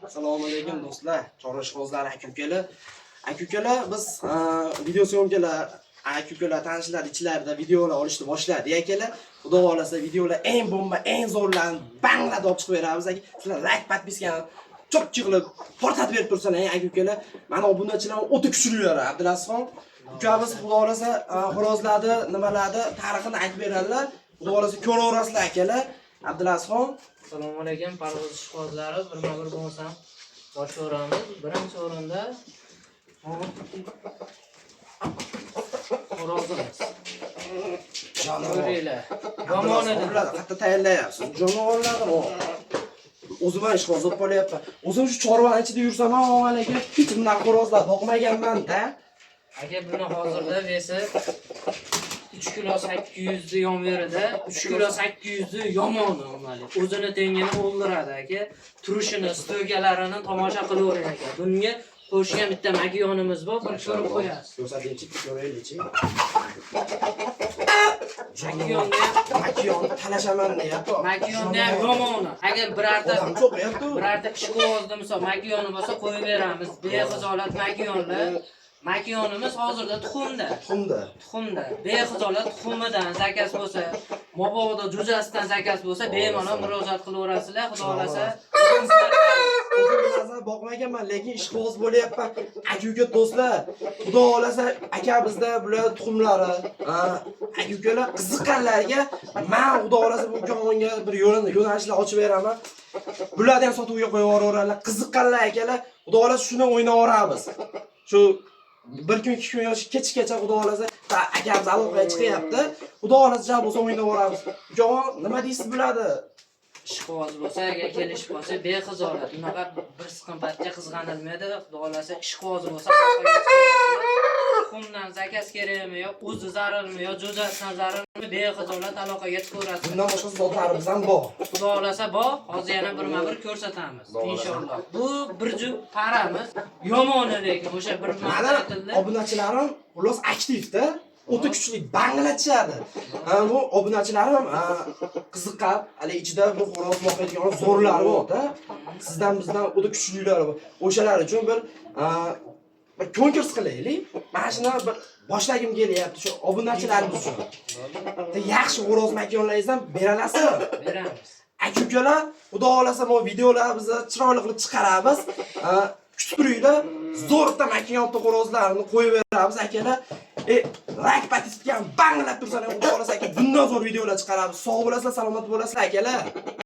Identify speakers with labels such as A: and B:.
A: Assalomu alaykum, do'stlar. Chorva ishqibozlari, aka-ukalar. Aka-ukalar, biz video съёмка lar, aka-ukalar tanishlar ichlarida videolar olishni boshladik, akalar. Xudo xohlasa, videolar eng bomba, eng zo'rlarini banglatib olib chiqib beramiz, aka. Sizlar like, подписка ni cho'pchi qilib portlatib berib tursalar, aka-ukalar. Mana obunachilar o'ta kuchlilar. Abdulazizxon ukamiz, xudo xohlasa, xo'rozlarni, nimalarni tarixini aytib beradilar. Xudo xohlasa, ko'raverasizlar, akalar. Abdulazizxon.
B: Assalomu alaykum, parvoz ishqibozlari, birma-bir bo'lmasam boshlayveramiz. Birinchi o'rinda xo'rozimiz.
A: Jonivor.
B: Ko'ringlar. Yomon edi.
A: Ularni qayerda tayyorlayapsiz? Jonivorlarni o'zim ham ishqiboz bo'lib qolyapman. O'zim shu chorvani ichida yursam ham, aka, hech bunaqa xo'rozlar boqmaganman-da.
B: Aka, buni hozirda вес i 3 kilo 800 ni yon beradi. 3 kilo 800 ni yomoni omali. O'zini tengini o'ldiradi, aka. Turishini, стойка larini tomosha qilavering, aka. Bunga qo'shgan bitta makiyonimiz bor, bir ko'rib qo'yasiz.
A: Ko'rsatingchi, ko'raylikchi.
B: Makiyonni ham
A: Makiyonni talashaman deyapti.
B: Makiyonni ham yomoni. Agar birorta
A: Odam cho'qiyapti.
B: Birorta ishqibozda misol makiyoni bo'lsa, qo'yib beramiz. Bexijolat makiyonlar. Makiyonimiz hozirda tuxumda.
A: Tuxumda.
B: Tuxumda. Bexijolat tuxumidan заказ bo'lsa, mabodo jo'jasidan заказ bo'lsa, bemalol murojaat qilaverasizlar. Xudo xohlasa.
A: O'zim narsa boqmaganman, lekin ishqiboz bo'lyapman. Aka uka do'stlar, xudo xohlasa, aka bizda bular tuxumlari, aka ukalar qiziqqanlarga man, xudo xohlasa, bu ukaxonga bir yo'lini, yo'nalishlar ochib beraman. Bularni ham sotuvga qo'yib yuboraveradilar. Qiziqqanlar, akalar, xudo xohlasa, shuni o'ynayveramiz. Shu bir kun, 2 kun yoki kechgacha, xudo xohlasa, akamiz aloqaga chiqyapti. Xudo xohlasa, javob bo'lsa, o'ynayveramiz. Ukaxon, nima deysiz bularni?
B: Ishqiboz bo'lsa, agar kelishib qolsa, bexijolat. Unaqa bir siqim patga qizg'anilmaydi. Xudo xohlasa, ishqiboz bo'lsa, tuxumdan заказ kerakmi yo o'zi zarurmi yo jo'jasidan zarurmi, bexijolat aloqaga chiqaverasiz.
A: Bundan boshqa zotlarimiz ham bor.
B: Xudo xohlasa, bor. Hozir yana birma-bir ko'rsatamiz.
A: Xudo xohlasa.
B: Inshaalloh. Bu bir juft paramiz. Yomoni lekin o'sha bir marta
A: Mana
B: aytildi.
A: Obunachilarim xullas aktivda, o'ta kuchli banglatishadi. Ha, bu obunachilarim qiziqib, hali ichida bu xo'roz boqadigan zo'rlar bor-da. Sizdan, bizdan o'ta kuchlilari bor. O'shalar uchun bir konkurs qilaylik. Mana shuni bir boshlagim kelyapti shu obunachilarimiz uchun. Yaxshi xo'roz makonlaringizdan beralasizmi?
B: Beramiz.
A: Aka ukalar, xudo xohlasa, bu videolarimizni chiroyli qilib chiqaramiz. Kutib turinglar. Zo'r bitta makinyotni xo'rozlarini qo'yib beramiz, akalar. Like, подписка banglab tursalar, xudo xohlasa, aka, bundan zo'r videolar chiqaramiz. Sog' bo'lasizlar, salomat bo'lasizlar, akalar.